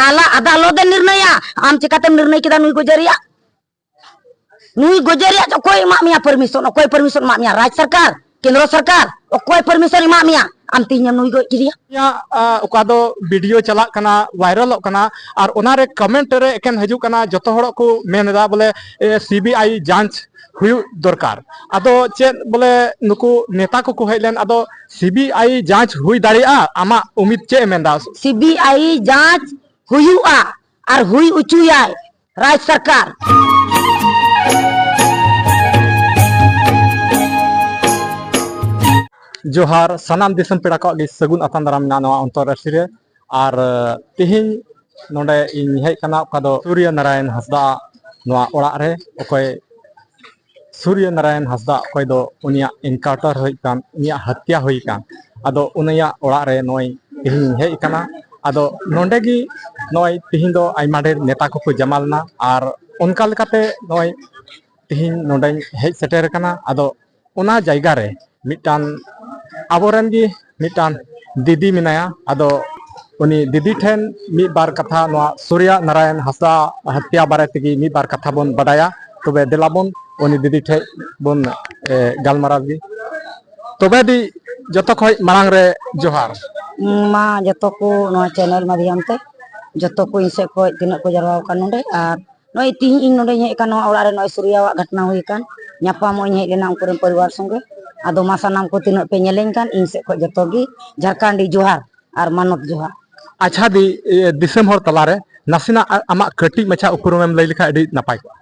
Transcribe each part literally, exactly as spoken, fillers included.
ᱟᱞᱟ ᱟᱫᱟᱞᱚᱛ ᱮ ᱱᱤᱨᱱᱚᱭᱟ᱾ ᱟᱢ ᱪᱤᱠᱟᱛᱮᱢ ᱱᱤᱨᱱᱚᱭ ᱠᱮᱫᱟ ᱱᱩᱭ ᱜᱚᱡᱮ ᱨᱮᱭᱟᱜ? ᱱᱩᱭ ᱜᱚᱡᱮ ᱨᱮᱭᱟᱜ ᱚᱠᱚᱭ ᱮᱢᱟᱜ ᱢᱮᱭᱟ ᱯᱟᱨᱢᱤᱥᱚᱱ? ᱚᱠᱚᱭ ᱯᱟᱨᱢᱤᱥᱚᱱ ᱮᱢᱟᱜ ᱢᱮᱭᱟ? ᱨᱟᱡᱽ ᱥᱚᱨᱠᱟᱨ, ᱠᱮᱱᱫᱨᱚ ᱥᱚᱨᱠᱟᱨ? ᱚᱠᱚᱭ ᱯᱟᱨᱢᱤᱥᱚᱱ ᱮᱢᱟᱜ ᱢᱮᱭᱟ? ᱟᱢ ᱛᱮᱦᱮᱧ ᱮᱢ ᱱᱩᱭ ᱜᱚᱡ ᱠᱮᱫᱮᱭᱟ᱾ ᱤᱧᱟᱹᱜ, ᱟ, ᱚᱠᱟ ᱫᱚ ᱵᱷᱤᱰᱤᱭᱳ ᱪᱟᱞᱟᱜ ᱠᱟᱱᱟ, ᱵᱷᱟᱭᱨᱟᱞᱚᱜ ᱠᱟᱱᱟ, ᱟᱨ ᱚᱱᱟᱨᱮ ᱠᱚᱢᱮᱱᱴ ᱨᱮ ᱮᱠᱮᱱ ᱦᱤᱡᱩᱜ ᱠᱟᱱᱟ, ᱡᱚᱛᱚ ᱦᱚᱲ ᱠᱚ ᱢᱮᱱ ᱮᱫᱟ ᱵᱚᱞᱮ, ᱮ, ᱥᱤᱵᱤᱟᱭ ᱡᱟᱸᱪ ᱦᱩᱭᱩᱜ ᱫᱚᱨᱠᱟᱨ᱾ ᱟᱫᱚ ᱪᱮᱫ ᱵᱚᱞᱮ ᱱᱩᱠᱩ ᱱᱮᱛᱟ ᱠᱚᱠᱚ ᱦᱮᱡ ᱞᱮᱱ, ᱟᱫᱚ ᱥᱤᱵᱤᱟᱭ ᱡᱟᱸᱪ ᱦᱩᱭ ᱫᱟᱲᱮᱭᱟᱜᱼᱟ? ᱟᱢᱟᱜ ᱩᱢᱤᱫ ᱪᱮᱫ ᱮ ᱢᱮᱱᱫᱟ? ᱥᱤᱵᱤᱟᱭ ᱡᱟᱸᱪ ᱦᱩᱭᱩᱜᱼᱟ ᱟᱨ ᱦᱩᱭ ᱦᱚᱪᱚᱭᱟᱭ ᱨᱟᱡᱽ ᱥᱚᱨᱠᱟᱨ᱾ ᱡᱚᱦᱟᱨ, ᱥᱟᱱᱟᱢ ᱫᱤᱥᱚᱢ ᱯᱮᱲᱟ ᱠᱚᱣᱟᱜ ᱜᱮ ᱥᱟᱹᱜᱩᱱ ᱟᱛᱟᱝ ᱫᱟᱨᱟᱢ ᱢᱮᱱᱟᱜᱼᱟ ᱱᱚᱣᱟ ᱚᱱᱛᱚᱨ ᱨᱟᱹᱥᱤ ᱨᱮ᱾ ᱟᱨ, ᱟᱹ, ᱛᱮᱦᱮᱧ ᱱᱚᱰᱮ ᱤᱧ ᱦᱮᱡ ᱟᱠᱟᱱᱟ, ᱚᱠᱟ ᱫᱚ ᱥᱩᱨᱭᱚ ᱱᱟᱨᱟᱭᱚᱱ ᱦᱟᱸᱥᱫᱟ ᱱᱚᱣᱟ ᱚᱲᱟᱜ ᱨᱮ, ᱚᱠᱚᱭ ᱥᱩᱨᱭᱚ ᱱᱟᱨᱟᱭᱚᱱ ᱦᱟᱸᱥᱫᱟ, ᱚᱠᱚᱭ ᱫᱚ ᱩᱱᱤᱭᱟᱜ ᱮᱱᱠᱟᱣᱩᱱᱴᱟᱨ ᱦᱩᱭ ᱟᱠᱟᱱ, ᱩᱱᱤᱭᱟᱜ ᱦᱚᱛᱭᱟ ᱦᱩᱭ ᱟᱠᱟᱱ, ᱟᱫᱚ ᱩᱱᱤᱭᱟᱜ ᱚᱲᱟᱜ ᱨᱮ ᱱᱚᱜᱼᱚᱭ ᱛᱮᱦᱮᱧ ᱤᱧ ᱦᱮᱡ ᱟᱠᱟᱱᱟ᱾ ᱟᱫᱚ ᱱᱚᱰᱮ ᱜᱮ ᱱᱚᱜᱼᱚᱭ ᱛᱮᱦᱮᱧ ᱫᱚ ᱟᱭᱢᱟ ᱰᱷᱮᱨ ᱱᱮᱛᱟ ᱠᱚᱠᱚ ᱡᱟᱢᱟ ᱞᱮᱱᱟ, ᱟᱨ ᱚᱱᱠᱟ ᱞᱮᱠᱟᱛᱮ ᱱᱚᱜᱼᱚᱭ ᱛᱮᱦᱮᱧ ᱱᱚᱰᱮᱧ ᱦᱮᱡ ᱥᱮᱴᱮᱨ ᱟᱠᱟᱱᱟ᱾ ᱟᱫᱚ ᱚᱱᱟ ᱡᱟᱭᱜᱟ ᱨᱮ ᱢᱤᱫᱴᱟᱝ ᱟᱵᱚᱨᱮᱱ ᱜᱮ ᱢᱤᱫᱴᱟᱝ ᱫᱤᱫᱤ ᱢᱮᱱᱟᱭᱟ᱾ ᱟᱫᱚ ᱩᱱᱤ ᱫᱤᱫᱤ ᱴᱷᱮᱱ ᱢᱤᱫ ᱵᱟᱨ ᱠᱟᱛᱷᱟ ᱱᱚᱣᱟ ᱥᱩᱨᱭᱟ ᱱᱟᱨᱟᱭᱚᱱ ᱦᱟᱸᱥᱫᱟ ᱦᱚᱛᱭᱟ ᱵᱟᱨᱮ ᱛᱮᱜᱮ ᱢᱤᱫ ᱵᱟᱨ ᱠᱟᱛᱷᱟ ᱵᱚᱱ ᱵᱟᱰᱟᱭᱟ᱾ ᱛᱚᱵᱮ ᱫᱮᱞᱟ ᱵᱚᱱ ᱩᱱᱤ ᱫᱤᱫᱤ ᱴᱷᱮᱡ ᱵᱚᱱ, ᱮ, ᱜᱟᱞᱢᱟᱨᱟᱣ ᱞᱮᱜᱮ᱾ ᱛᱚᱵᱮ ᱫᱤ, ᱡᱚᱛᱚ ᱠᱷᱚᱡ ᱢᱟᱲᱟᱝ ᱨᱮ ᱡᱚᱦᱟᱨ᱾ ᱢᱟ ᱡᱚᱛᱚ ᱠᱚ ᱱᱚᱣᱟ ᱪᱮᱱᱮᱞ ᱢᱟᱫᱽᱫᱷᱚᱢ ᱛᱮ ᱡᱚᱛᱚ ᱠᱚ ᱤᱧ ᱥᱮᱫ ᱠᱷᱚᱡ ᱛᱤᱱᱟᱹᱜ ᱠᱚ ᱡᱟᱨᱣᱟ ᱟᱠᱟᱱ ᱱᱚᱰᱮ, ᱟᱨ ᱱᱚᱜᱼᱚᱭ ᱛᱤᱦᱤᱧ ᱤᱧ ᱱᱚᱰᱮᱧ ᱦᱮᱡ ᱟᱠᱟᱱ, ᱱᱚᱣᱟ ᱚᱲᱟᱜ ᱨᱮ ᱱᱚᱜᱼᱚᱭ ᱥᱩᱨᱭᱟᱣᱟᱜ ᱜᱷᱚᱴᱱᱟ ᱦᱩᱭ ᱟᱠᱟᱱ, ᱧᱟᱯᱟᱢᱚᱜ ᱤᱧ ᱦᱮᱡ ᱞᱮᱱᱟ ᱩᱱᱠᱩ ᱨᱮᱱ ᱯᱚᱨᱤᱵᱟᱨ ᱥᱚᱸᱜᱮ᱾ ᱟᱫᱚ ᱢᱟ ᱥᱟᱱᱟᱢ ᱠᱚ ᱛᱤᱱᱟᱹᱜ ᱯᱮ ᱧᱮᱞᱮᱧ ᱠᱟᱱ, ᱤᱧ ᱥᱮᱫ ᱠᱷᱚᱡ ᱡᱚᱛᱚ ᱜᱮ ᱡᱷᱟᱨᱠᱷᱚᱸᱰᱤ ᱡᱚᱦᱟᱨ ᱟᱨ ᱢᱟᱱᱚᱛ ᱡᱚᱦᱟᱨ᱾ ᱟᱪᱪᱷᱟ ᱫᱤ, ᱤᱭᱟᱹ, ᱫᱤᱥᱚᱢ ᱦᱚᱲ ᱛᱟᱞᱟᱨᱮ ᱱᱟᱥᱮᱱᱟᱜ ᱟ-, ᱟᱢᱟᱜ ᱠᱟᱹᱴᱤᱡ ᱢᱟᱪᱷᱟ ᱩᱯᱨᱩᱢᱮᱢ ᱞᱟᱹᱭ ᱞᱮᱠᱷᱟᱱ ᱟᱹᱰᱤ ᱱᱟᱯᱟᱭ ᱠᱚᱜᱼᱟ᱾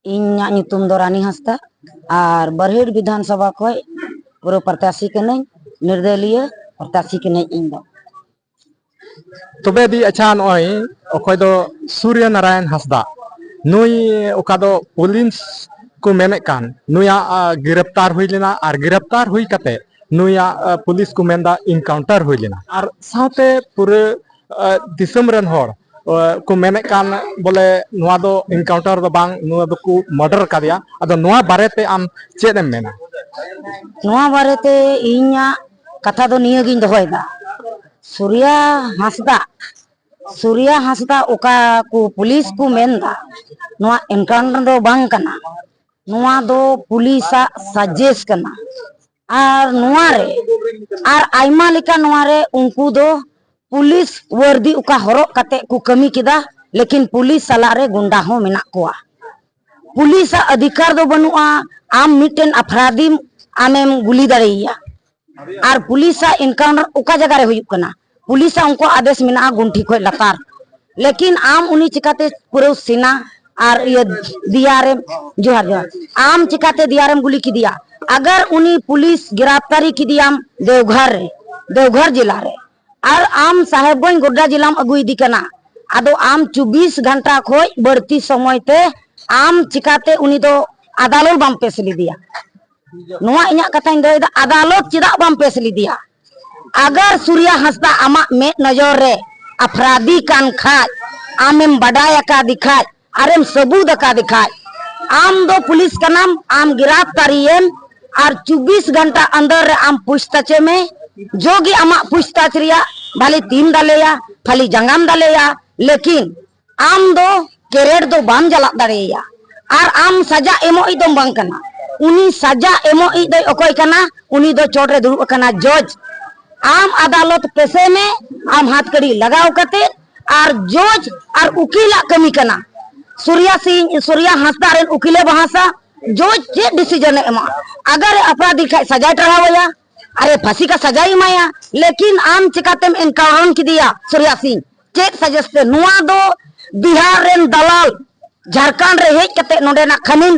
ᱤᱧᱟᱹᱜ ᱧᱩᱛᱩᱢ ᱫᱚ ᱨᱟᱱᱤ ᱦᱟᱸᱥᱫᱟ ᱟᱨ ᱵᱟᱨᱦᱤᱴ ᱵᱤᱫᱷᱟᱱ ᱥᱚᱵᱷᱟ ᱠᱷᱚᱡ ᱯᱩᱨᱟᱹ ᱯᱨᱚᱛᱭᱟᱥᱤ ᱠᱟᱹᱱᱟᱹᱧ, ᱱᱤᱨᱫᱚᱞᱤᱭᱟᱹ ᱯᱨᱚᱛᱭᱟᱥᱤ ᱠᱟᱹᱱᱟᱹᱧ ᱤᱧ ᱫᱚ᱾ ᱛᱚᱵᱮ ᱫᱤ, ᱟᱪᱪᱷᱟ, ᱱᱚᱜᱼᱚᱭ ᱚᱠᱚᱭ ᱫᱚ ᱥᱩᱨᱭᱚ ᱱᱟᱨᱟᱭᱚᱱ ᱦᱟᱸᱥᱫᱟ, ᱱᱩᱭ ᱚᱠᱟ ᱫᱚ ᱯᱩᱞᱤᱥ ᱠᱚ ᱢᱮᱱᱮᱫ ᱠᱟᱱ, ᱱᱩᱭᱟᱜ, ᱟ, ᱜᱨᱮᱯᱛᱟᱨ ᱦᱩᱭ ᱞᱮᱱᱟ, ᱟᱨ ᱜᱨᱮᱯᱛᱟᱨ ᱦᱩᱭ ᱠᱟᱛᱮ ᱱᱩᱭᱟᱜ, ᱟ, ᱯᱩᱞᱤᱥ ᱠᱚ ᱢᱮᱱᱫᱟ ᱤᱱᱠᱟᱣᱩᱱᱴᱟᱨ ᱦᱩᱭ ᱞᱮᱱᱟ, ᱟᱨ ᱥᱟᱶᱛᱮ ᱯᱩᱨᱟᱹ, ᱟ, ᱫᱤᱥᱚᱢ ᱨᱮᱱ ᱦᱚᱲ, ᱟ, ᱠᱚ ᱢᱮᱱᱮᱫ ᱠᱟᱱ ᱵᱚᱞᱮ ᱱᱚᱣᱟ ᱫᱚ ᱤᱱᱠᱟᱣᱩᱱᱴᱟᱨ ᱫᱚ ᱵᱟᱝ, ᱱᱚᱣᱟ ᱫᱚᱠᱚ ᱢᱟᱨᱰᱟᱨ ᱠᱟᱫᱮᱭᱟ᱾ ᱟᱫᱚ ᱱᱚᱣᱟ ᱵᱟᱨᱮᱛᱮ ᱟᱢ ᱪᱮᱫ ᱮᱢ ᱢᱮᱱᱟ? ᱱᱚᱣᱟ ᱵᱟᱨᱮᱛᱮ ᱤᱧᱟᱹᱜ ᱠᱟᱛᱷᱟ ᱫᱚ ᱱᱤᱭᱟᱹᱜᱤᱧ ᱫᱚᱦᱚᱭᱮᱫᱟ, ᱥᱩᱨᱭᱟ ᱦᱟᱸᱥᱫᱟ ᱥᱩᱨᱭᱟ ᱦᱟᱸᱥᱫᱟ ᱚᱠᱟ ᱠᱚ ᱯᱩᱞᱤᱥ ᱠᱚ ᱢᱮᱱᱫᱟ, ᱱᱚᱣᱟ ᱮᱱᱠᱟᱣᱩᱱᱴᱟᱨ ᱫᱚ ᱵᱟᱝ ᱠᱟᱱᱟ, ᱱᱚᱣᱟ ᱫᱚ ᱯᱩᱞᱤᱥᱟᱜ ᱥᱟᱡᱮᱥ ᱠᱟᱱᱟ᱾ ᱟᱨ ᱱᱚᱣᱟ ᱨᱮ ᱟᱨ ᱟᱭᱢᱟ ᱞᱮᱠᱟ ᱱᱚᱣᱟ ᱨᱮ ᱩᱱᱠᱩ ᱫᱚ ᱯᱩᱞᱤᱥ ᱣᱟᱨᱫᱤ ᱚᱠᱟ ᱦᱚᱨᱚᱜ ᱠᱟᱛᱮ ᱠᱚ ᱠᱟᱹᱢᱤ ᱠᱮᱫᱟ, ᱞᱮᱠᱤᱱ ᱯᱩᱞᱤᱥ ᱥᱟᱞᱟᱜ ᱨᱮ ᱜᱩᱱᱰᱟ ᱦᱚᱸ ᱢᱮᱱᱟᱜ ᱠᱚᱣᱟ᱾ ᱯᱩᱞᱤᱥᱟᱜ ᱚᱫᱷᱤᱠᱟᱨ ᱫᱚ ᱵᱟᱹᱱᱩᱜᱼᱟ ᱟᱢ ᱢᱤᱫᱴᱮᱱ ᱟᱯᱨᱟᱫᱤᱢ ᱟᱢᱮᱢ ᱜᱩᱞᱤ ᱫᱟᱲᱮᱭᱟᱭᱟ᱾ ᱟᱨ ᱯᱩᱞᱤᱥᱟᱜ ᱮᱱᱠᱟᱣᱩᱱᱴᱟᱨ ᱚᱠᱟ ᱡᱟᱭᱜᱟ ᱨᱮ ᱦᱩᱭᱩᱜ ᱠᱟᱱᱟ? ᱯᱩᱞᱤᱥᱟᱜ ᱩᱱᱠᱩᱣᱟᱜ ᱟᱫᱮᱥ ᱢᱮᱱᱟᱜᱼᱟ ᱜᱩᱱᱴᱷᱤ ᱠᱷᱚᱡ ᱞᱟᱛᱟᱨ, ᱞᱮᱠᱤᱱ ᱟᱢ ᱩᱱᱤ ᱪᱤᱠᱟᱛᱮ ᱯᱩᱨᱟᱹ ᱥᱤᱱᱟ ᱟᱨ ᱤᱭᱟᱹ ᱫᱤᱭᱟᱨᱮᱢ, ᱡᱚᱦᱟᱨ ᱡᱚᱦᱟᱨ, ᱟᱢ ᱪᱤᱠᱟᱛᱮ ᱫᱤᱭᱟᱨᱮᱢ ᱜᱩᱞᱤ ᱠᱮᱫᱮᱭᱟ? ᱟᱜᱟᱨ ᱩᱱᱤ ᱯᱩᱞᱤᱥ ᱜᱤᱨᱟᱯᱛᱟᱨᱤ ᱠᱮᱫᱮᱭᱟᱢ ᱫᱮᱣᱜᱷᱚᱨ ᱨᱮ, ᱫᱮᱣᱜᱷᱚᱨ ᱡᱮᱞᱟ ᱨᱮ, ᱟᱨ ᱟᱢ ᱥᱟᱦᱮᱵᱽᱜᱚᱸᱡᱽ ᱜᱚᱰᱰᱟ ᱡᱮᱞᱟᱢ ᱟᱹᱜᱩᱭᱮᱫᱮ ᱠᱟᱱᱟ, ᱟᱫᱚ ᱟᱢ ᱪᱚᱵᱵᱤᱥ ᱜᱷᱟᱱᱴᱟ ᱠᱷᱚᱡ ᱵᱟᱹᱲᱛᱤ ᱥᱚᱢᱚᱭ ᱛᱮ ᱟᱢ ᱪᱤᱠᱟᱛᱮ ᱩᱱᱤ ᱫᱚ ᱟᱫᱟᱞᱚᱛ ᱵᱟᱢ ᱯᱮᱥ ᱞᱮᱫᱮᱭᱟ? ᱱᱚᱣᱟ ᱤᱧᱟᱹᱜ ᱠᱟᱛᱷᱟᱧ ᱫᱚᱦᱚᱭᱮᱫᱟ, ᱟᱫᱟᱞᱚᱛ ᱪᱮᱫᱟᱜ ᱵᱟᱢ ᱯᱮᱥ ᱞᱮᱫᱮᱭᱟ? ᱟᱜᱟᱨ ᱥᱩᱨᱭᱟ ᱦᱟᱸᱥᱫᱟ ᱟᱢᱟᱜ ᱢᱮᱫ ᱱᱚᱡᱚᱨ ᱨᱮ ᱟᱯᱨᱟᱫᱤ ᱠᱟᱱ ᱠᱷᱟᱡ, ᱟᱢᱮᱢ ᱵᱟᱰᱟᱭ ᱟᱠᱟᱫᱮ ᱠᱷᱟᱡ, ᱟᱨᱮᱢ ᱥᱟᱹᱵᱩᱫ ᱟᱠᱟᱫᱮ ᱠᱷᱟᱡ, ᱟᱢ ᱫᱚ ᱯᱩᱞᱤᱥ ᱠᱟᱱᱟᱢ, ᱟᱢ ᱜᱤᱨᱟᱯᱛᱟᱨᱤᱭᱮᱢ, ᱟᱨ ᱪᱚᱵᱵᱤᱥ ᱜᱷᱟᱱᱴᱟ ᱟᱱᱫᱚᱨ ᱨᱮ ᱟᱢ ᱯᱩᱪᱷᱛᱟᱪᱷ ᱢᱮ, ᱡᱚᱜᱮ ᱟᱢᱟᱜ ᱯᱩᱪᱷᱛᱟᱪᱷ ᱨᱮᱭᱟᱜ ᱵᱷᱟᱞᱮ ᱛᱤᱢ ᱫᱟᱞᱮᱭᱟ, ᱵᱷᱟᱞᱮ ᱡᱟᱸᱜᱟᱢ ᱫᱟᱞᱮᱭᱟ, ᱞᱮᱠᱤᱱ ᱟᱢ ᱫᱚ ᱠᱮᱨᱮᱴ ᱫᱚ ᱵᱟᱢ ᱪᱟᱞᱟᱜ ᱫᱟᱲᱮᱭᱟᱭᱟ᱾ ᱟᱨ ᱟᱢ ᱥᱟᱡᱟ ᱮᱢᱚᱜ ᱤᱡ ᱫᱚᱢ ᱵᱟᱝ ᱠᱟᱱᱟ, ᱩᱱᱤ ᱥᱟᱡᱟ ᱮᱢᱚᱜ ᱤᱡ ᱫᱚᱭ ᱚᱠᱚᱭ ᱠᱟᱱᱟ? ᱩᱱᱤ ᱫᱚ ᱪᱚᱴ ᱨᱮ ᱫᱩᱲᱩᱵ ᱟᱠᱟᱱᱟ ᱡᱚᱡᱽ᱾ ᱟᱢ ᱟᱫᱟᱞᱚᱛ ᱯᱮᱥᱮ ᱢᱮ, ᱟᱢ ᱦᱟᱛ ᱠᱟᱹᱲᱤ ᱞᱟᱜᱟᱣ ᱠᱟᱛᱮ, ᱟᱨ ᱡᱚᱡᱽ ᱟᱨ ᱩᱠᱤᱞᱟᱜ ᱠᱟᱹᱢᱤ ᱠᱟᱱᱟ᱾ ᱥᱩᱨᱭᱟ ᱥᱤᱝ, ᱥᱩᱨᱭᱟ ᱦᱟᱸᱥᱫᱟ ᱨᱮᱱ ᱩᱠᱤᱞᱮ ᱵᱟᱦᱟᱥᱟ, ᱡᱚᱡᱽ ᱪᱮᱫ ᱰᱤᱥᱤᱡᱚᱱᱮ ᱮᱢᱟ? ᱟᱜᱟᱨ ᱮ ᱟᱯᱨᱟᱫᱤ ᱠᱷᱟᱡ ᱥᱟᱡᱟᱭ ᱴᱟᱲᱦᱟᱣ ᱟᱭᱟ, ᱟᱨᱮ ᱯᱷᱟᱸᱥᱤ ᱠᱟ ᱥᱟᱡᱟᱭ ᱮᱢᱟᱭᱟ, ᱞᱮᱠᱤᱱ ᱟᱢ ᱪᱤᱠᱟᱛᱮᱢ ᱮᱱᱠᱟᱣᱩᱱᱴ ᱠᱮᱫᱮᱭᱟ ᱥᱩᱨᱭᱟ ᱥᱤᱝ? ᱪᱮᱫ ᱥᱟᱡᱮᱥ ᱛᱮ? ᱱᱚᱣᱟ ᱫᱚ ᱵᱤᱦᱟᱨ ᱨᱮᱱ ᱫᱟᱞᱟᱞ ᱡᱷᱟᱲᱠᱷᱚᱸᱰ ᱨᱮ ᱦᱮᱡ ᱠᱟᱛᱮ ᱱᱚᱰᱮᱱᱟᱜ ᱠᱷᱟᱱᱤᱱ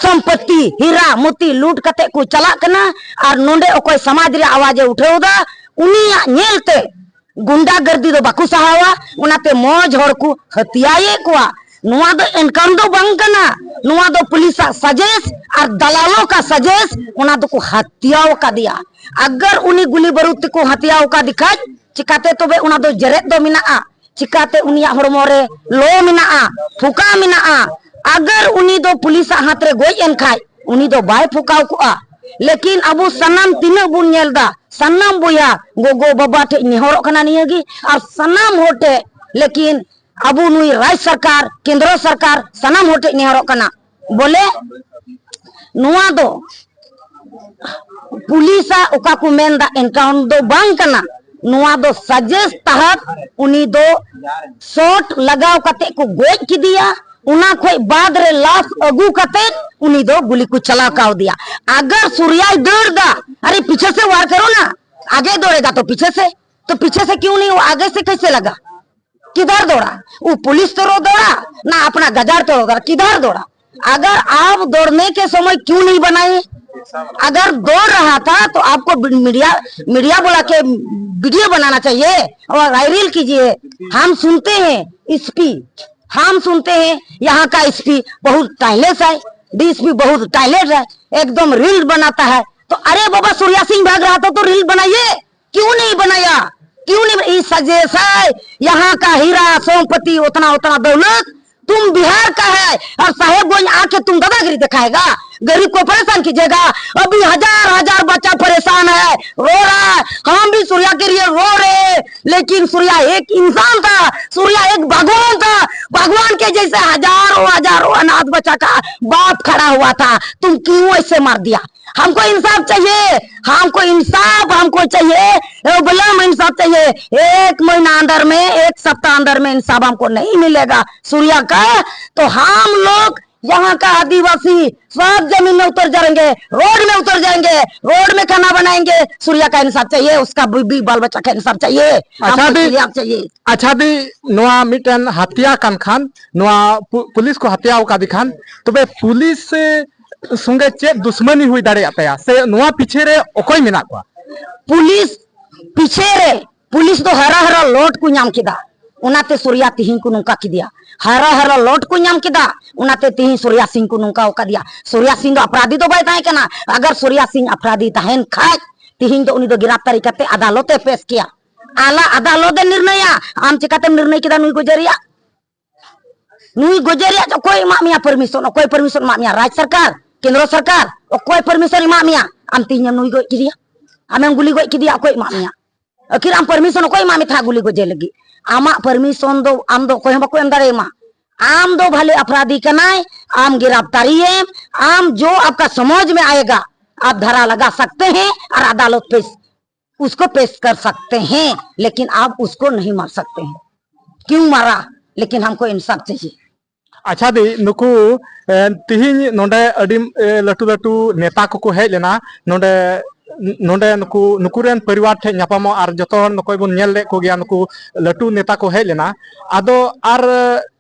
ᱥᱚᱢᱯᱚᱛᱤ, ᱦᱤᱨᱟ ᱢᱩᱛᱤ ᱞᱩᱴ ᱠᱟᱛᱮ ᱠᱚ ᱪᱟᱞᱟᱜ ᱠᱟᱱᱟ᱾ ᱟᱨ ᱱᱚᱰᱮ ᱚᱠᱚᱭ ᱥᱚᱢᱟᱡᱽ ᱨᱮᱭᱟᱜ ᱟᱣᱟᱡ ᱮ ᱩᱴᱷᱟᱹᱣ ᱮᱫᱟ, ᱩᱱᱤᱭᱟᱜ ᱧᱮᱞ ᱛᱮ ᱜᱩᱱᱰᱟ ᱜᱟᱨᱫᱤ ᱫᱚ ᱵᱟᱠᱚ ᱥᱟᱦᱟᱣᱟ, ᱚᱱᱟᱛᱮ ᱢᱚᱡᱽ ᱦᱚᱲ ᱠᱚ ᱦᱟᱹᱛᱭᱟᱭᱮᱫ ᱠᱚᱣᱟ᱾ ᱱᱚᱣᱟ ᱫᱚ ᱮᱱᱠᱟᱣᱩᱱᱴ ᱫᱚ ᱵᱟᱝ ᱠᱟᱱᱟ, ᱱᱚᱣᱟ ᱫᱚ ᱯᱩᱞᱤᱥᱟᱜ ᱥᱟᱡᱮᱥ ᱟᱨ ᱫᱟᱞᱟᱞᱚ ᱠᱟ ᱥᱟᱡᱮᱥ, ᱚᱱᱟ ᱫᱚᱠᱚ ᱦᱟᱛᱭᱟᱣ ᱟᱠᱟᱫᱮᱭᱟ᱾ ᱟᱜᱟᱨ ᱩᱱᱤ ᱜᱩᱞᱤ ᱵᱟᱹᱨᱩᱫ ᱛᱮᱠᱚ ᱦᱟᱛᱭᱟᱣ ᱟᱠᱟᱫᱮ ᱠᱷᱟᱡ, ᱪᱤᱠᱟᱛᱮ ᱛᱚᱵᱮ ᱚᱱᱟ ᱫᱚ ᱡᱮᱨᱮᱫ ᱫᱚ ᱢᱮᱱᱟᱜᱼᱟ? ᱪᱤᱠᱟᱛᱮ ᱩᱱᱤᱭᱟᱜ ᱦᱚᱲᱢᱚ ᱨᱮ ᱞᱚ ᱢᱮᱱᱟᱜᱼᱟ, ᱯᱷᱩᱠᱟ ᱢᱮᱱᱟᱜᱼᱟ? ᱟᱜᱟᱨ ᱩᱱᱤ ᱫᱚ ᱯᱩᱞᱤᱥᱟᱜ ᱦᱟᱛ ᱨᱮ ᱜᱚᱡ ᱮᱱ ᱠᱷᱟᱡ, ᱩᱱᱤ ᱫᱚ ᱵᱟᱭ ᱯᱷᱩᱠᱟᱣ ᱠᱚᱜᱼᱟ᱾ ᱞᱮᱠᱤᱱ ᱟᱵᱚ ᱥᱟᱱᱟᱢ ᱛᱤᱱᱟᱹᱜ ᱵᱚᱱ ᱧᱮᱞ ᱫᱟ, ᱥᱟᱱᱟᱢ ᱵᱚᱭᱦᱟ ᱜᱚᱜᱚ ᱵᱟᱵᱟ ᱴᱷᱮᱡ ᱱᱮᱦᱚᱨᱚᱜ ᱠᱟᱱᱟ ᱱᱤᱭᱟᱹ ᱜᱮ, ᱟᱨ ᱥᱟᱱᱟᱢ ᱦᱚᱲ ᱴᱷᱮᱡ ᱞᱮᱠᱤᱱ ᱟᱵᱚ ᱱᱩᱭ ᱨᱟᱡᱽ ᱥᱚᱨᱠᱟᱨ, ᱠᱮᱱᱫᱨᱚ ᱥᱚᱨᱠᱟᱨ, ᱥᱟᱱᱟᱢ ᱦᱚᱲ ᱴᱷᱮᱱ ᱱᱮᱦᱚᱨᱚᱜ ᱠᱟᱱᱟ, ᱵᱚᱞᱮ ᱱᱚᱣᱟ ᱫᱚ ᱯᱩᱞᱤᱥᱟᱜ ᱚᱠᱟ ᱠᱚ ᱢᱮᱱᱫᱟ ᱮᱱᱠᱟᱣᱩᱱᱴ ᱫᱚ ᱵᱟᱝ ᱠᱟᱱᱟ, ᱱᱚᱣᱟ ᱫᱚ ᱥᱟᱡᱮᱥ ᱛᱟᱦᱟᱛ ᱩᱱᱤ ᱫᱚ ᱥᱚᱴ ᱞᱟᱜᱟᱣ ᱠᱟᱛᱮ ᱠᱚ ᱜᱚᱡ ᱠᱮᱫᱮᱭᱟ᱾ ᱚᱱᱟ ᱠᱷᱚᱡ ᱵᱟᱫ ᱨᱮ ᱞᱟᱥ ᱟᱹᱜᱩ ᱠᱟᱛᱮ ᱩᱱᱤ ᱫᱚ ᱜᱩᱞᱤ ᱠᱚ ᱪᱟᱞᱟᱣ ᱠᱟᱣᱫᱮᱭᱟ᱾ ᱟᱜᱟᱨ ᱥᱩᱨᱭᱟᱭ ᱫᱟᱹᱲ ᱫᱟ, ᱟᱨᱮ ᱯᱤᱪᱷᱮ ᱥᱮ ᱣᱟᱨ ᱠᱟᱨᱳ ᱱᱟ, ᱟᱜᱮ ᱫᱚᱲᱮᱜᱟ ᱛᱚ ᱯᱤᱪᱷᱮ ᱥᱮ, ᱛᱚ ᱯᱤᱪᱷᱮ ᱥᱮ ᱠᱤᱭᱩ ᱱᱟᱦᱤ ᱣᱳ ᱟᱜᱮ ᱥᱮ ᱠᱮᱥᱮ ᱞᱟᱜᱟ? किधर दौड़ा? वो पुलिस तो रो दौड़ा, ना अपना गजार तो रो दौड़ा, किधर दौड़ा? अगर आप दौड़ने के समय क्यों नहीं बनाए? अगर दौड़ रहा था तो आपको मीडिया, मीडिया बुला के वीडियो बनाना चाहिए और वायरल कीजिए। हम सुनते हैं एसपी, हम सुनते हैं यहाँ का एसपी बहुत टाइलेस है, डीएसपी बहुत टाइलेस है, एकदम रील बनाता है। तो अरे बाबा, सूर्या सिंह भाग रहा था तो रील बनाइए, क्यों नहीं बनाया? क्यों नहीं बना-, ये सजेश है, यहाँ का हीरा संपत्ति, उतना उतना दौलत तुम बिहार का है और साहेबगंज आके तुम दादागिरी दिखाएगा, गरीब को परेशान कीजिएगा। अभी हजार हजार बच्चा परेशान है, रो रहा है, हम भी सूर्या के लिए रो रहे हैं, लेकिन सूर्या एक इंसान था, सूर्या एक भगवान था। भगवान के जैसे हजारों हजारों अनाथ बच्चा का बाप खड़ा हुआ था, तुम क्यों ऐसे मार दिया? हमको इंसाफ चाहिए, हमको इंसाफ, हमको चाहिए, ए, बलम इंसाफ चाहिए। एक महीना अंदर में, एक सप्ताह अंदर में इंसाफ हमको नहीं मिलेगा सूर्या का, तो हम लोग यहाँ का आदिवासी सब जमीन में उतर जाएंगे, रोड में उतर जाएंगे, रोड में खाना बनाएंगे। सूर्या का इंसाफ चाहिए, उसका भी, भी बाल बच्चा का इंसाफ चाहिए, हमको दी, इंसाफ चाहिए। ᱟᱪᱪᱷᱟ ᱫᱤ, ᱱᱚᱣᱟ ᱢᱤᱫᱴᱮᱱ ᱦᱟᱛᱭᱟ ᱠᱟᱱ ᱠᱷᱟᱱ, ᱱᱚᱣᱟ ᱯᱩ-, ᱯᱩᱞᱤᱥ ᱠᱚ ᱦᱟᱛᱭᱟ ᱟᱠᱟᱫᱮ ᱠᱷᱟᱱ, ᱛᱚᱵᱮ ᱯᱩᱞᱤᱥ ᱥᱚᱸᱜᱮ ᱪᱮᱫ ᱫᱩᱥᱢᱟᱱᱤ ᱦᱩᱭ ᱫᱟᱲᱮᱭᱟᱜ ᱛᱟᱭᱟ ᱥᱮ ᱱᱚᱣᱟ ᱯᱤᱪᱷᱮ ᱨᱮ ᱚᱠᱚᱭ ᱢᱮᱱᱟᱜ ᱠᱚᱣᱟ? ᱯᱩᱞᱤᱥ ᱯᱤᱪᱷᱮ ᱨᱮ, ᱯᱩᱞᱤᱥ ᱫᱚ ᱦᱟᱨᱟ ᱦᱟᱨᱟ ᱞᱚᱴ ᱠᱚ ᱧᱟᱢ ᱠᱮᱫᱟ, ᱚᱱᱟᱛᱮ ᱥᱩᱨᱭᱟ ᱛᱤᱦᱤᱧ ᱠᱚ ᱱᱚᱝᱠᱟ ᱠᱮᱫᱮᱭᱟ᱾ ᱦᱟᱨᱟ ᱦᱟᱨᱟ ᱞᱚᱴ ᱠᱚ ᱧᱟᱢ ᱠᱮᱫᱟ, ᱚᱱᱟᱛᱮ ᱛᱤᱦᱤᱧ ᱥᱩᱨᱭᱟ ᱥᱤᱝ ᱠᱚ ᱱᱚᱝᱠᱟ ᱟᱠᱟᱫᱮᱭᱟ᱾ ᱥᱩᱨᱭᱟ ᱥᱤᱝ ᱫᱚ ᱟᱯᱨᱟᱫᱤ ᱫᱚ ᱵᱟᱭ ᱛᱟᱦᱮᱸ ᱠᱟᱱᱟ᱾ ᱟᱜᱟᱨ ᱥᱩᱨᱭᱟ ᱥᱤᱝ ᱟᱯᱨᱟᱫᱤ ᱛᱟᱦᱮᱱ ᱠᱷᱟᱡ, ᱛᱤᱦᱤᱧ ᱫᱚ ᱩᱱᱤ ᱫᱚ ᱜᱤᱨᱟᱯᱛᱟᱨᱤ ᱠᱟᱛᱮ ᱟᱫᱟᱞᱚᱛ ᱮ ᱯᱮᱥ ᱠᱮᱭᱟ᱾ ᱟᱞᱟ ᱟᱫᱟᱞᱚᱛ ᱮ ᱱᱤᱨᱱᱚᱭᱟ᱾ ᱟᱢ ᱪᱤᱠᱟᱛᱮᱢ ᱱᱤᱨᱱᱚᱭ ᱠᱮᱫᱟ ᱱᱩᱭ ᱜᱚᱡᱮ ᱨᱮᱭᱟᱜ? ᱱᱩᱭ ᱜᱚᱡᱮ ᱨᱮᱭᱟᱜ ᱚᱠᱚᱭ ᱮᱢᱟᱜ ᱢᱮᱭᱟ ᱯᱟᱨᱢᱤᱥᱚᱱ? ᱚᱠᱚᱭ ᱯᱟᱨᱢᱤᱥᱚᱱ ᱮᱢᱟᱜ ᱢᱮᱭᱟ? ᱨᱟᱡᱽ ᱥᱚᱨᱠᱟᱨ, ᱠᱮᱱᱫᱨᱚ ᱥᱚᱨᱠᱟᱨ, ᱚᱠᱚᱭ ᱯᱟᱨᱢᱤᱥᱚᱱ ᱮᱢᱟᱜ ᱢᱮᱭᱟ? ᱟᱢ ᱛᱮᱦᱮᱧ ᱮᱢ ᱱᱩᱭ ᱜᱚᱡ ᱠᱮᱫᱮᱭᱟ, ᱟᱢᱮᱢ ᱜᱩᱞᱤ ᱜᱚᱡ ᱠᱮᱫᱮᱭᱟ, ᱚᱠᱚᱭ ᱮᱢᱟᱜ ᱢᱮᱭᱟ? ᱟᱹᱠᱷᱤᱨ ᱟᱢ ᱯᱟᱨᱢᱤᱥᱚᱱ ᱚᱠᱚᱭ ᱮᱢᱟᱜ ᱢᱮ ᱛᱟᱦᱮᱸᱫ ᱜᱩᱞᱤ ᱜᱚᱡᱮ ᱞᱟᱹᱜᱤᱫ? ᱟᱢᱟᱜ ᱯᱟᱨᱢᱤᱥᱚᱱ ᱫᱚ ᱟᱢ ᱫᱚ ᱚᱠᱚᱭ ᱦᱚᱸ ᱵᱟᱠᱚ ᱮᱢ ᱫᱟᱲᱮᱭᱟᱢᱟ᱾ ᱟᱢ ᱫᱚ ᱵᱷᱟᱞᱮ ᱟᱯᱨᱟᱫᱷᱤ ᱠᱟᱱᱟᱭ, ᱟᱢ ᱜᱤᱨᱟᱯᱛᱟᱨᱤᱭᱮᱢ, ᱟᱢ ᱡᱚ ᱟᱯᱠᱟ ᱥᱚᱢᱚᱡᱽ ᱢᱮ ᱟᱭᱮᱜᱟ, ᱟᱯ ᱫᱷᱟᱨᱟ ᱞᱟᱜᱟ ᱥᱟᱠᱛᱮ ᱦᱮᱸ ᱟᱨ ᱟᱫᱟᱞᱚᱛ ᱯᱮᱥ ᱩᱥᱠᱚ ᱯᱮᱥ ᱠᱟᱨ ᱥᱟᱠᱛᱮ ᱦᱮᱸ, ᱞᱮᱠᱤᱱ ᱟᱯ ᱩᱥᱠᱚ ᱱᱟᱦᱤ ᱢᱟᱨ ᱥᱟᱠᱛᱮ ᱦᱮᱸ᱾ ᱠᱤᱭᱩ ᱢᱟᱨᱟ? ᱞᱮᱠᱤᱱ ᱦᱟᱢᱠᱚ ᱤᱱᱥᱟᱯ ᱪᱟᱦᱤᱭᱮ᱾ ᱟᱪᱪᱷᱟ ᱫᱤ, ᱱᱩᱠᱩ ᱮ, ᱛᱤᱦᱤᱧ ᱱᱚᱰᱮ ᱟᱹᱰᱤ ᱮ, ᱞᱟᱹᱴᱩ ᱞᱟᱹᱴᱩ ᱱᱮᱛᱟ ᱠᱚᱠᱚ ᱦᱮᱡ ᱞᱮᱱᱟ ᱱᱚᱰᱮ᱾ ᱱᱚᱰᱮ ᱱᱩᱠᱩ ᱱᱩᱠᱩᱨᱮᱱ ᱯᱚᱨᱤᱵᱟᱨ ᱴᱷᱮᱱ ᱧᱟᱯᱟᱢᱚᱜ, ᱟᱨ ᱡᱚᱛᱚ ᱦᱚᱲ ᱱᱚᱠᱚᱭ ᱵᱚᱱ ᱧᱮᱞ ᱞᱮᱫ ᱠᱚᱜᱮᱭᱟ, ᱱᱩᱠᱩ ᱞᱟᱹᱴᱩ ᱱᱮᱛᱟ ᱠᱚ ᱦᱮᱡ ᱞᱮᱱᱟ᱾ ᱟᱫᱚ ᱟᱨ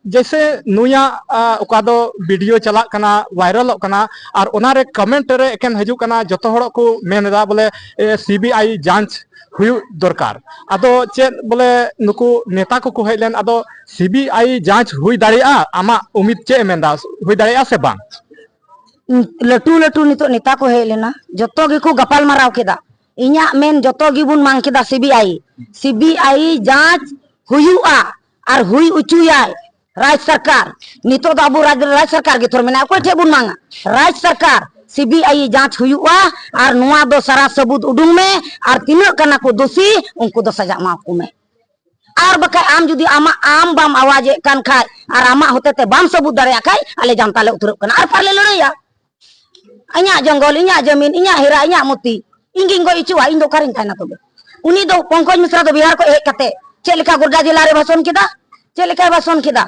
ᱡᱮᱭᱥᱮ ᱱᱩᱭᱟᱜ ᱟ, ᱚᱠᱟ ᱫᱚ ᱵᱷᱤᱰᱤᱭᱳ ᱪᱟᱞᱟᱜ ᱠᱟᱱᱟ, ᱵᱷᱟᱭᱨᱟᱞᱚᱜ ᱠᱟᱱᱟ, ᱟᱨ ᱚᱱᱟᱨᱮ ᱠᱚᱢᱮᱱᱴ ᱨᱮ ᱮᱠᱮᱱ ᱦᱤᱡᱩᱜ ᱠᱟᱱᱟ, ᱡᱚᱛᱚ ᱦᱚᱲ ᱠᱚ ᱢᱮᱱ ᱮᱫᱟ ᱵᱚᱞᱮ ᱥᱤᱵᱤᱟᱭ ᱡᱟᱸᱪ ᱦᱩᱭᱩᱜ ᱫᱚᱨᱠᱟᱨ᱾ ᱟᱫᱚ ᱪᱮᱫ ᱵᱚᱞᱮ ᱱᱩᱠᱩ ᱱᱮᱛᱟ ᱠᱚᱠᱚ ᱦᱮᱡ ᱞᱮᱱ, ᱟᱫᱚ ᱥᱤᱵᱤᱟᱭ ᱡᱟᱸᱪ ᱦᱩᱭ ᱫᱟᱲᱮᱭᱟᱜᱼᱟ? ᱟᱢᱟᱜ ᱩᱢᱤᱫ ᱪᱮᱫ ᱮ ᱢᱮᱱᱫᱟ, ᱦᱩᱭ ᱫᱟᱲᱮᱭᱟᱜᱼᱟ ᱥᱮ ᱵᱟᱝ? ᱞᱟᱹᱴᱩ ᱞᱟᱹᱴᱩ ᱱᱤᱛᱚᱜ ᱱᱮᱛᱟ ᱠᱚ ᱦᱮᱡ ᱞᱮᱱᱟ, ᱡᱚᱛᱚ ᱜᱮᱠᱚ ᱜᱟᱯᱟᱞ ᱢᱟᱨᱟᱣ ᱠᱮᱫᱟ᱾ ᱤᱧᱟᱜ ᱢᱮᱱ, ᱡᱚᱛᱚ ᱜᱮᱵᱚᱱ ᱢᱟᱝ ᱠᱮᱫᱟ ᱥᱤᱵᱤᱟᱭ, ᱥᱤᱵᱤᱟᱭ ᱡᱟᱸᱪ ᱦᱩᱭᱩᱜᱼᱟ ᱟᱨ ᱦᱩᱭ ᱦᱚᱪᱚᱭᱟᱭ ᱨᱟᱡᱽ ᱥᱚᱨᱠᱟᱨ᱾ ᱱᱤᱛᱚᱜ ᱫᱚ ᱟᱵᱚ ᱨᱟᱡᱽ, ᱨᱟᱡᱽ ᱥᱚᱨᱠᱟᱨ ᱜᱮ ᱛᱷᱚᱨ ᱢᱮᱱᱟᱜᱼᱟ, ᱚᱠᱚᱭ ᱴᱷᱮᱡ ᱵᱚᱱ ᱢᱟᱝᱟ? ᱨᱟᱡᱽ ᱥᱚᱨᱠᱟᱨ᱾ ᱥᱤᱵᱤᱟᱭ ᱡᱟᱸᱪ ᱦᱩᱭᱩᱜᱼᱟ ᱟᱨ ᱱᱚᱣᱟ ᱫᱚ ᱥᱟᱨᱟ ᱥᱟᱹᱵᱩᱫ ᱩᱰᱩᱝ ᱢᱮ, ᱟᱨ ᱛᱤᱱᱟᱹᱜ ᱠᱟᱱᱟ ᱠᱚ ᱫᱳᱥᱤ ᱩᱱᱠᱩ ᱫᱚ ᱥᱟᱡᱟ ᱮᱢᱟ ᱠᱚ ᱢᱮ᱾ ᱟᱨ ᱵᱟᱠᱷᱟᱡ ᱟᱢ ᱡᱩᱫᱤ ᱟᱢᱟᱜ, ᱟᱢ ᱵᱟᱢ ᱟᱣᱟᱡᱮᱫ ᱠᱟᱱ ᱠᱷᱟᱡ ᱟᱨ ᱟᱢᱟᱜ ᱦᱚᱛᱮ ᱛᱮ ᱵᱟᱢ ᱥᱟᱹᱵᱩᱛ ᱫᱟᱲᱮᱭᱟᱜ ᱠᱷᱟᱡ, ᱟᱞᱮ ᱡᱟᱱᱛᱟ ᱞᱮ ᱩᱛᱟᱹᱨᱚᱜ ᱠᱟᱱᱟ ᱟᱨ ᱯᱟᱨ ᱞᱮ ᱞᱟᱹᱲᱦᱟᱹᱭᱟ᱾ ᱤᱧᱟᱜ ᱡᱚᱝᱜᱚᱞ, ᱤᱧᱟᱜ ᱡᱟᱢᱤᱱ, ᱤᱧᱟᱜ ᱦᱤᱨᱟ, ᱤᱧᱟᱜ ᱢᱚᱛᱤ, ᱤᱧ ᱜᱤᱧ ᱜᱚᱡ ᱦᱚᱪᱚᱣᱟᱜ, ᱤᱧ ᱫᱚ ᱚᱠᱟᱨᱤᱧ ᱛᱟᱦᱮᱱᱟ ᱛᱚᱵᱮ? ᱩᱱᱤ ᱫᱚ ᱯᱚᱝᱠᱚᱡᱽ ᱢᱤᱥᱨᱟ ᱫᱚ ᱵᱤᱦᱟᱨ ᱠᱷᱚᱡ ᱦᱮᱡ ᱠᱟᱛᱮ ᱪᱮᱫ ᱞᱮᱠᱟ ᱜᱚᱰᱰᱟ ᱡᱮᱞᱟ ᱨᱮ ᱵᱷᱟᱥᱚᱱ ᱠᱮᱫᱟ? ᱪᱮᱫ ᱞᱮᱠᱟᱭ ᱵᱷᱟᱥᱚᱱ ᱠᱮᱫᱟ?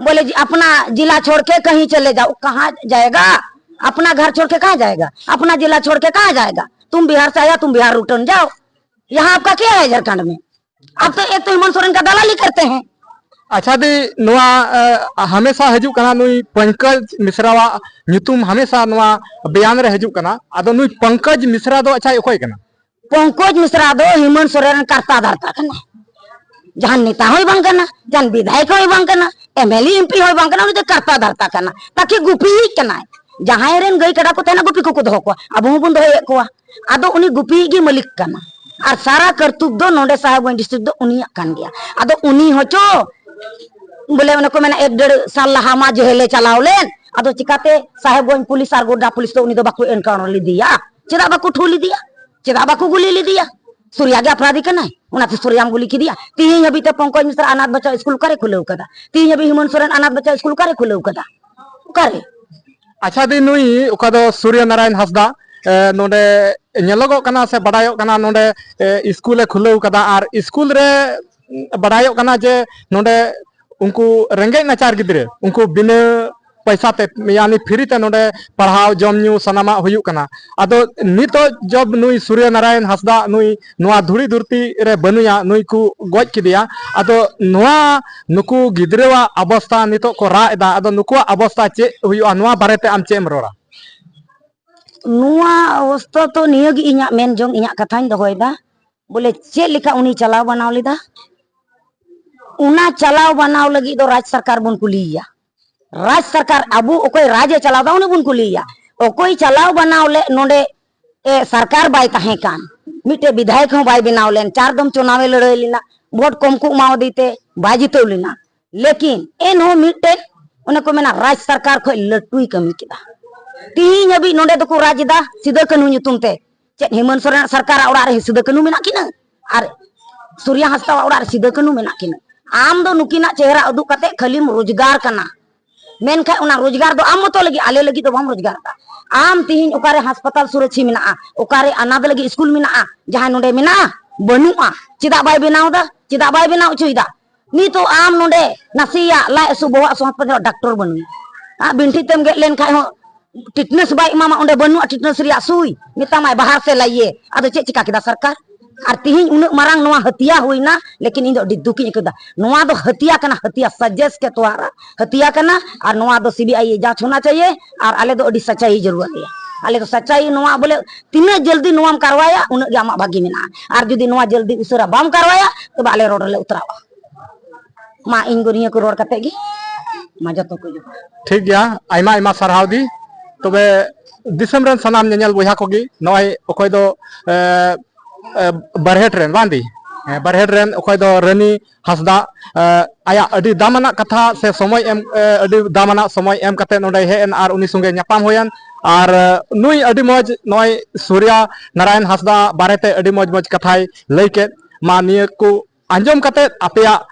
ᱵᱚᱞᱮ ᱡᱮ ᱟᱯᱱᱟ ᱡᱮᱞᱟ ᱪᱷᱳᱲ ᱠᱮ ᱠᱟᱦᱤᱸ ᱪᱚᱞᱮ ᱡᱟᱣ, ᱠᱟᱦᱟᱸ ᱡᱟᱭᱮᱜᱟ? ᱟᱯᱱᱟ ᱜᱷᱟᱨ ᱪᱷᱳᱲ ᱠᱮ ᱠᱟᱦᱟᱸ ᱡᱟᱭᱮᱜᱟ? ᱟᱯᱱᱟ ᱡᱮᱞᱟ ᱪᱷᱳᱲ ᱠᱮ ᱠᱟᱦᱟᱸ ᱡᱟᱭᱮᱜᱟ? ᱛᱩᱢ ᱵᱤᱦᱟᱨ ᱥᱮ ᱟᱭᱟ, ᱛᱩᱢ ᱵᱤᱦᱟᱨ ᱞᱩᱴᱚᱱ ᱡᱟᱣ᱾ ᱭᱟᱦᱟᱸ ᱟᱯᱠᱟ ᱠᱭᱟ ᱦᱟᱭ ᱡᱷᱟᱨᱠᱷᱚᱸᱰ ᱢᱮ? ᱟᱯ ᱛᱚ ᱮᱠ ᱛᱚ ᱦᱮᱢᱚᱱᱛ ᱥᱚᱨᱮᱱ ᱠᱟ ᱫᱟᱞᱟᱞᱤ ᱠᱟᱨᱛᱮ ᱦᱮᱸ᱾ ᱟᱪᱪᱷᱟ ᱫᱤ, ᱱᱚᱣᱟ ᱮ, ᱦᱟᱢᱮᱥᱟ ᱦᱤᱡᱩᱜ ᱠᱟᱱᱟ, ᱱᱩᱭ ᱯᱚᱝᱠᱚᱡᱽ ᱢᱤᱥᱨᱟᱣᱟᱜ ᱧᱩᱛᱩᱢ ᱦᱟᱢᱮᱥᱟ ᱱᱚᱣᱟ ᱵᱮᱭᱟᱱ ᱨᱮ ᱦᱤᱡᱩᱜ ᱠᱟᱱᱟ᱾ ᱟᱫᱚ ᱱᱩᱭ ᱯᱚᱝᱠᱚᱡᱽ ᱢᱤᱥᱨᱟ ᱫᱚ ᱟᱪᱪᱷᱟ ᱚᱠᱚᱭ ᱠᱟᱱᱟ? ᱯᱚᱝᱠᱚᱡᱽ ᱢᱤᱥᱨᱟ ᱫᱚ ᱦᱮᱢᱚᱱᱛ ᱥᱚᱨᱮᱱ ᱨᱮᱱ ᱠᱟᱨᱛᱟ ᱫᱷᱟᱨᱛᱟ ᱠᱟᱱᱟᱭ᱾ ᱡᱟᱦᱟᱱ ᱱᱮᱛᱟ ᱦᱚᱸᱭ ᱵᱟᱝ ᱠᱟᱱᱟ, ᱡᱟᱦᱟᱱ ᱵᱤᱫᱷᱟᱭᱚᱠ ᱦᱚᱸᱭ ᱵᱟᱝ ᱠᱟᱱᱟ, ᱮᱢᱮᱞᱮ ᱮᱢᱯᱤ ᱦᱚᱸᱭ ᱵᱟᱝ ᱠᱟᱱᱟ, ᱩᱱᱤ ᱫᱚ ᱠᱟᱨᱛᱟ ᱫᱷᱟᱨᱛᱟ ᱠᱟᱱᱟ᱾ ᱛᱟᱠᱤ ᱜᱩᱯᱤᱭᱤᱡ ᱠᱟᱱᱟᱭ᱾ ᱡᱟᱦᱟᱸᱭ ᱨᱮᱱ ᱜᱟᱹᱭ ᱠᱟᱰᱟ ᱠᱚ ᱛᱟᱦᱮᱱᱟ, ᱜᱩᱯᱤ ᱠᱚᱠᱚ ᱫᱚᱦᱚ ᱠᱚᱣᱟ, ᱟᱵᱚ ᱦᱚᱸᱵᱚᱱ ᱫᱚᱦᱚᱭᱮᱫ ᱠᱚᱣᱟ᱾ ᱟᱫᱚ ᱩᱱᱤ ᱜᱩᱯᱤᱭᱤᱡ ᱜᱮ ᱢᱟᱹᱞᱤᱠ ᱠᱟᱱᱟ᱾ ᱟᱨ ᱥᱟᱨᱟ ᱠᱟᱨᱛᱩᱠ ᱫᱚ ᱱᱚᱰᱮ ᱥᱟᱦᱮᱵᱽᱜᱚᱸᱡᱽ ᱰᱤᱥᱴᱨᱤᱠᱴ ᱫᱚ ᱩᱱᱤᱭᱟᱜ ᱠᱟᱱ ᱜᱮᱭᱟ᱾ ᱟᱫᱚ ᱩᱱᱤ ᱦᱚᱪᱚ ᱵᱚᱞᱮ ᱚᱱᱮ ᱠᱚ ᱢᱮᱱᱟ, ᱮᱠ ᱰᱮᱲ ᱥᱟᱞ ᱞᱟᱦᱟ ᱢᱟ ᱡᱮᱦᱮᱞᱮ ᱪᱟᱞᱟᱣ ᱞᱮᱱ, ᱟᱫᱚ ᱪᱤᱠᱟᱛᱮ ᱥᱟᱦᱮᱵᱽᱜᱚᱸᱡᱽ ᱯᱩᱞᱤᱥ ᱟᱨ ᱜᱚᱰᱰᱟ ᱯᱩᱞᱤᱥ ᱫᱚ ᱩᱱᱤ ᱫᱚ ᱵᱟᱠᱚ ᱮᱱᱠᱟᱣᱩᱱᱴᱟᱨ ᱞᱮᱫᱮᱭᱟ? ᱪᱮᱫᱟᱜ ᱵᱟᱠᱚ ᱴᱷᱩ ᱞᱮᱫᱮᱭᱟ? ᱪᱮᱫᱟᱜ ᱵᱟᱠᱚ ᱜᱩᱞᱤ ᱞᱮᱫᱮᱭᱟ? ᱥᱩᱨᱭᱟ ᱜᱮ ᱚᱯᱨᱟᱫᱷᱤ ᱠᱟᱱᱟᱭ, ᱚᱱᱟᱛᱮ ᱥᱩᱨᱭᱟᱢ ᱜᱩᱞᱤ ᱠᱮᱫᱮᱭᱟ᱾ ᱛᱤᱦᱤᱧ ᱦᱟᱹᱵᱤᱡ ᱛᱮ ᱯᱚᱝᱠᱚᱡᱽ ᱢᱤᱥᱨᱟ ᱚᱱᱟᱛᱷ ᱵᱟᱪᱪᱟ ᱥᱠᱩᱞ ᱚᱠᱟᱨᱮ ᱠᱷᱩᱞᱟᱹᱣ ᱠᱟᱫᱟ? ᱛᱤᱦᱤᱧ ᱦᱟᱹᱵᱤᱡ ᱦᱮᱢᱚᱱᱛ ᱥᱚᱨᱮᱱ ᱚᱱᱟᱛᱷ ᱵᱟᱪᱪᱟ ᱥᱠᱩᱞ ᱚᱠᱟᱨᱮ ᱠᱷᱩᱞᱟᱹᱣ ᱠᱟᱫᱟ? ᱚᱠᱟᱨᱮ? ᱟᱪᱪᱷᱟ ᱫᱤ, ᱱᱩᱭ ᱚᱠᱟ ᱫᱚ ᱥᱩᱨᱭᱚ ᱱᱟᱨᱟᱭᱚᱱ ᱦᱟᱸᱥᱫᱟ, ᱮ, ᱱᱚᱰᱮ ᱧᱮᱞᱚᱜᱚᱜ ᱠᱟᱱᱟ ᱥᱮ ᱵᱟᱰᱟᱭᱚᱜ ᱠᱟᱱᱟ, ᱱᱚᱰᱮ, ᱮ, ᱥᱠᱩᱞᱮ ᱠᱷᱩᱞᱟᱹᱣ ᱠᱟᱫᱟ, ᱟᱨ ᱥᱠᱩᱞ ᱨᱮ, ᱩᱸ, ᱵᱟᱰᱟᱭᱚᱜ ᱠᱟᱱᱟ ᱡᱮ ᱱᱚᱰᱮ ᱩᱱᱠᱩ ᱨᱮᱸᱜᱮᱡ ᱱᱟᱪᱟᱨ ᱜᱤᱫᱽᱨᱟᱹ, ᱩᱱᱠᱩ ᱵᱤᱱᱟᱹ ᱯᱚᱭᱥᱟ ᱛᱮ, ᱭᱟᱱᱤ free ᱛᱮ ᱱᱚᱰᱮ ᱯᱟᱲᱦᱟᱣ, ᱡᱚᱢ ᱧᱩ ᱥᱟᱱᱟᱢᱟᱜ ᱦᱩᱭᱩᱜ ᱠᱟᱱᱟ᱾ ᱟᱫᱚ ᱱᱤᱛᱚᱜ ᱡᱚᱵ ᱱᱩᱭ ᱥᱩᱨᱭᱚ ᱱᱟᱨᱟᱭᱚᱱ ᱦᱟᱸᱥᱫᱟ ᱱᱩᱭ ᱱᱚᱣᱟ ᱫᱷᱩᱲᱤ ᱫᱷᱩᱨᱛᱤ ᱨᱮ ᱵᱟᱹᱱᱩᱭᱟ, ᱱᱩᱭ ᱠᱚ ᱜᱚᱡ ᱠᱮᱫᱮᱭᱟ᱾ ᱟᱫᱚ ᱱᱚᱣᱟ ᱱᱩᱠᱩ ᱜᱤᱫᱽᱨᱟᱹᱣᱟᱜ ᱚᱵᱚᱥᱛᱟ ᱱᱤᱛᱚᱜ ᱠᱚ ᱨᱟᱜ ᱮᱫᱟ, ᱟᱫᱚ ᱱᱩᱠᱩᱣᱟᱜ ᱚᱵᱚᱥᱛᱟ ᱪᱮᱫ ᱦᱩᱭᱩᱜᱼᱟ, ᱱᱚᱣᱟ ᱵᱟᱨᱮᱛᱮ ᱟᱢ ᱪᱮᱫ ᱮᱢ ᱨᱚᱲᱟ? ᱱᱚᱣᱟ ᱚᱵᱚᱥᱛᱟ ᱛᱚ ᱱᱤᱭᱟᱹᱜᱮ ᱤᱧᱟᱹᱜ ᱢᱮᱱ ᱡᱚᱝ, ᱤᱧᱟᱹᱜ ᱠᱟᱛᱷᱟᱧ ᱫᱚᱦᱚᱭᱮᱫᱟ, ᱵᱚᱞᱮ ᱪᱮᱫ ᱞᱮᱠᱟ ᱩᱱᱤ ᱪᱟᱞᱟᱣ ᱵᱟᱱᱟᱣ ᱞᱮᱫᱟ, ᱚᱱᱟ ᱪᱟᱞᱟᱣ ᱵᱟᱱᱟᱣ ᱞᱟᱹᱜᱤᱫ ᱫᱚ ᱨᱟᱡᱽ ᱥᱚᱨᱠᱟᱨ ᱵᱚᱱ ᱠᱩᱞᱤᱭᱮᱭᱟ᱾ ᱨᱟᱡᱽ ᱥᱚᱨᱠᱟᱨ, ᱟᱵᱚ ᱚᱠᱚᱭ ᱨᱟᱡᱽ ᱮ ᱪᱟᱞᱟᱣᱫᱟ, ᱩᱱᱤ ᱵᱚᱱ ᱠᱩᱞᱤᱭᱮᱭᱟ᱾ ᱚᱠᱚᱭ ᱪᱟᱞᱟᱣ ᱵᱟᱱᱟᱣ ᱞᱮᱫ ᱱᱚᱰᱮ, ᱮ, ᱥᱚᱨᱠᱟᱨ ᱵᱟᱭ ᱛᱟᱦᱮᱸ ᱠᱟᱱ, ᱢᱤᱫᱴᱮᱡ ᱵᱤᱫᱷᱟᱭᱚᱠ ᱦᱚᱸ ᱵᱟᱭ ᱵᱮᱱᱟᱣ ᱞᱮᱱ, ᱪᱟᱨ ᱫᱚᱢ ᱪᱩᱱᱟᱣᱮ ᱞᱟᱹᱲᱦᱟᱹᱭ ᱞᱮᱱᱟ, ᱵᱷᱳᱴ ᱠᱚᱢ ᱠᱚ ᱮᱢᱟᱣᱟᱫᱮ ᱛᱮ ᱵᱟᱭ ᱡᱤᱛᱟᱹᱣ ᱞᱮᱱᱟ᱾ ᱞᱮᱠᱤᱱ ᱮᱱᱦᱚᱸ ᱢᱤᱫᱴᱮᱡ, ᱚᱱᱮ ᱠᱚ ᱢᱮᱱᱟ, ᱨᱟᱡᱽ ᱥᱚᱨᱠᱟᱨ ᱠᱷᱚᱡ ᱞᱟᱹᱴᱩᱭ ᱠᱟᱹᱢᱤ ᱠᱮᱫᱟ᱾ ᱛᱤᱦᱤᱧ ᱦᱟᱹᱵᱤᱡ ᱱᱚᱰᱮ ᱫᱚᱠᱚ ᱨᱟᱡᱽ ᱮᱫᱟ ᱥᱤᱫᱟᱹ ᱠᱟᱹᱱᱦᱩ ᱧᱩᱛᱩᱢ ᱛᱮ᱾ ᱪᱮᱫ ᱦᱮᱢᱚᱱᱛ ᱥᱚᱨᱮᱱ ᱥᱚᱨᱠᱟᱨᱟᱜ ᱚᱲᱟᱜ ᱨᱮ ᱥᱤᱫᱟᱹ ᱠᱟᱹᱱᱦᱩ ᱢᱮᱱᱟᱜ ᱠᱤᱱᱟ? ᱟᱨ ᱥᱩᱨᱭᱟ ᱦᱟᱸᱥᱫᱟᱣᱟᱜ ᱚᱲᱟᱜ ᱨᱮ ᱥᱤᱫᱟᱹ ᱠᱟᱹᱱᱦᱩ ᱢᱮᱱᱟᱜ ᱠᱤᱱᱟ? ᱟᱢ ᱫᱚ ᱱᱩᱠᱤᱱᱟᱜ ᱪᱮᱦᱨᱟ ᱩᱫᱩᱜ ᱠᱟᱛᱮ ᱠᱷᱟᱹᱞᱤᱢ ᱨᱳᱡᱽᱜᱟᱨ ᱠᱟᱱᱟ, ᱢᱮᱱᱠᱷᱟᱱ ᱚᱱᱟ ᱨᱳᱡᱽᱜᱟᱨ ᱫᱚ ᱟᱢ ᱢᱚᱛᱚ ᱞᱟᱹᱜᱤᱫ, ᱟᱞᱮ ᱞᱟᱹᱜᱤᱫ ᱫᱚ ᱵᱟᱢ ᱨᱳᱡᱽᱜᱟᱨ ᱮᱫᱟ᱾ ᱟᱢ ᱛᱤᱦᱤᱧ ᱚᱠᱟᱨᱮ ᱦᱟᱥᱯᱟᱛᱟᱞ ᱥᱩᱨᱟᱹᱪᱷᱤ ᱢᱮᱱᱟᱜᱼᱟ, ᱚᱠᱟᱨᱮ ᱟᱱᱟᱫᱷ ᱞᱟᱹᱜᱤᱫ ᱥᱠᱩᱞ ᱢᱮᱱᱟᱜᱼᱟ, ᱡᱟᱦᱟᱸ ᱱᱚᱰᱮ ᱢᱮᱱᱟᱜᱼᱟ? ᱵᱟᱹᱱᱩᱜᱼᱟ᱾ ᱪᱮᱫᱟᱜ ᱵᱟᱭ ᱵᱮᱱᱟᱣ ᱮᱫᱟ? ᱪᱮᱫᱟᱜ ᱵᱟᱭ ᱵᱮᱱᱟᱣ ᱦᱚᱪᱚᱭᱮᱫᱟ? ᱱᱤᱛᱚᱜ ᱟᱢ ᱱᱚᱰᱮ ᱱᱟᱥᱮᱭᱟᱜ ᱞᱟᱡ ᱦᱟᱹᱥᱩ, ᱵᱚᱦᱚᱜ ᱦᱟᱹᱥᱩ ᱦᱟᱥᱯᱟᱛᱟᱞ ᱨᱮ ᱰᱟᱠᱛᱚᱨ ᱵᱟᱹᱱᱩᱭᱟ᱾ ᱟᱨ ᱵᱤᱱᱴᱷᱤ ᱛᱮᱢ ᱜᱮᱫ ᱞᱮᱱ ᱠᱷᱟᱡ ᱦᱚᱸ ᱴᱤᱴᱱᱟᱥ ᱵᱟᱭ ᱮᱢᱟᱢᱟ, ᱚᱸᱰᱮ ᱵᱟᱹᱱᱩᱜᱼᱟ ᱴᱤᱴᱱᱟᱥ ᱨᱮᱭᱟᱜ ᱥᱩᱭ, ᱢᱮᱛᱟᱢᱟᱭ ᱵᱟᱦᱟᱨ ᱥᱮ ᱞᱟᱭᱤᱭᱮ᱾ ᱟᱫᱚ ᱪᱮᱫ ᱪᱤᱠᱟ ᱠᱮᱫᱟ ᱥᱚᱨᱠᱟᱨ? ᱟᱨ ᱛᱤᱦᱤᱧ ᱩᱱᱟᱹᱜ ᱢᱟᱨᱟᱝ ᱱᱚᱣᱟ ᱦᱟᱹᱛᱤᱭᱟ ᱦᱩᱭᱱᱟ, ᱞᱮᱠᱤᱱ ᱤᱧ ᱫᱚ ᱟᱹᱰᱤ ᱫᱩᱠᱤᱧ ᱟᱹᱭᱠᱟᱹᱣ ᱫᱟ᱾ ᱱᱚᱣᱟ ᱫᱚ ᱦᱟᱹᱛᱤᱭᱟ ᱠᱟᱱᱟ, ᱦᱟᱹᱛᱤᱭᱟ, ᱥᱟᱡᱮᱥ ᱠᱮ ᱛᱚᱣᱟᱨᱟ ᱦᱟᱹᱛᱤᱭᱟ ᱠᱟᱱᱟ᱾ ᱟᱨ ᱱᱚᱣᱟ ᱫᱚ ᱥᱤᱵᱤᱟᱭ ᱡᱟᱸᱪ ᱦᱳᱱᱟ ᱪᱟᱦᱤᱭᱮ᱾ ᱟᱨ ᱟᱞᱮ ᱫᱚ ᱟᱹᱰᱤ ᱥᱟᱪᱟᱭᱤ ᱡᱟᱹᱨᱩᱲ ᱟᱞᱮᱭᱟ᱾ ᱟᱞᱮ ᱫᱚ ᱥᱟᱪᱟᱭᱤ ᱱᱚᱣᱟ ᱵᱚᱞᱮ ᱛᱤᱱᱟᱹᱜ ᱡᱚᱞᱫᱤ ᱱᱚᱣᱟᱢ ᱠᱟᱨᱣᱟᱭᱟ, ᱩᱱᱟᱹᱜ ᱜᱮ ᱟᱢᱟᱜ ᱵᱷᱟᱹᱜᱤ ᱢᱮᱱᱟᱜᱼᱟ᱾ ᱟᱨ ᱡᱩᱫᱤ ᱱᱚᱣᱟ ᱡᱚᱞᱫᱤ ᱩᱥᱟᱹᱨᱟ ᱵᱟᱢ ᱠᱟᱨᱣᱟᱭᱟ, ᱛᱚᱵᱮ ᱟᱞᱮ ᱨᱚᱲ ᱨᱮᱞᱮ ᱩᱛᱨᱟᱜᱼᱟ᱾ ᱢᱟ ᱤᱧ ᱫᱚ ᱱᱤᱭᱟᱹ ᱠᱚ ᱨᱚᱲ ᱠᱟᱛᱮ ᱜᱮ, ᱢᱟ ᱡᱚᱛᱚ ᱠᱚ ᱡᱚᱦᱟᱨ᱾ ᱴᱷᱤᱠ ᱜᱮᱭᱟ, ᱟᱭᱢᱟ ᱟᱭᱢᱟ ᱥᱟᱨᱦᱟᱣ ᱫᱤ᱾ ᱛᱚᱵᱮ ᱫᱤᱥᱚᱢ ᱨᱮᱱ ᱥᱟᱱᱟᱢ ᱧᱮᱧᱮᱞ ᱵᱚᱭᱦᱟ ᱠᱚᱜᱮ, ᱱᱚᱜᱼᱚᱭ ᱚᱠᱚᱭ ᱫᱚ, ᱮ, ᱮ, ᱵᱟᱨᱦᱮᱴ ᱨᱮᱱ ᱵᱟᱝ ᱫᱤ? ᱵᱟᱨᱦᱮᱴ ᱨᱮᱱ ᱚᱠᱚᱭ ᱫᱚ ᱨᱟᱹᱱᱤ ᱦᱟᱸᱥᱫᱟ, ᱟᱭᱟᱜ ᱟᱹᱰᱤ ᱫᱟᱢᱟᱱᱟᱜ ᱠᱟᱛᱷᱟ ᱥᱮ ᱥᱚᱢᱚᱭ ᱮᱢ, ᱟᱹᱰᱤ ᱫᱟᱢᱟᱱᱟᱜ ᱥᱚᱢᱚᱭ ᱮᱢ ᱠᱟᱛᱮ ᱱᱚᱰᱮ ᱦᱮᱡ ᱮᱱ ᱟᱨ ᱩᱱᱤ ᱥᱚᱸᱜᱮ ᱧᱟᱯᱟᱢ ᱦᱩᱭᱮᱱ᱾ ᱟᱨ ᱱᱩᱭ ᱟᱹᱰᱤ ᱢᱚᱡᱽ ᱱᱚᱜᱼᱚᱭ ᱥᱩᱨᱭᱟ ᱱᱟᱨᱟᱭᱚᱱ ᱦᱟᱸᱥᱫᱟ ᱵᱟᱨᱮᱛᱮ ᱟᱹᱰᱤ ᱢᱚᱡᱽ ᱢᱚᱡᱽ ᱠᱟᱛᱷᱟᱭ ᱞᱟᱹᱭ ᱠᱮᱫ᱾ ᱢᱟ ᱱᱤᱭᱟᱹ ᱠᱚ ᱟᱸᱡᱚᱢ ᱠᱟᱛᱮ ᱟᱯᱮᱭᱟᱜ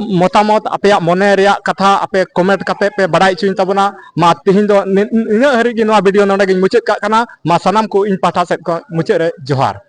ᱢᱚᱛᱟᱢᱚᱛ, ᱟᱯᱮᱭᱟᱜ ᱢᱚᱱᱮ ᱨᱮᱭᱟᱜ ᱠᱟᱛᱷᱟ ᱟᱯᱮ ᱠᱚᱢᱮᱱᱴ ᱠᱟᱛᱮ ᱯᱮ ᱵᱟᱲᱟᱭ ᱦᱚᱪᱚᱧ ᱛᱟᱵᱚᱱᱟ᱾ ᱢᱟ ᱛᱤᱦᱤᱧ ᱫᱚ ᱱᱤᱱᱟᱹᱜ ᱦᱟᱹᱨᱤᱡ ᱜᱮ ᱱᱚᱣᱟ ᱵᱷᱤᱰᱤᱭᱳ ᱱᱚᱰᱮ ᱜᱤᱧ ᱢᱩᱪᱟᱹᱫ ᱠᱟᱜ ᱠᱟᱱᱟ᱾ ᱢᱟ ᱥᱟᱱᱟᱢ ᱠᱚ ᱤᱧ ᱯᱟᱦᱴᱟ ᱥᱮᱫ ᱠᱷᱚᱱ ᱢᱩᱪᱟᱹᱫ ᱨᱮ ᱡᱚᱦᱟᱨ᱾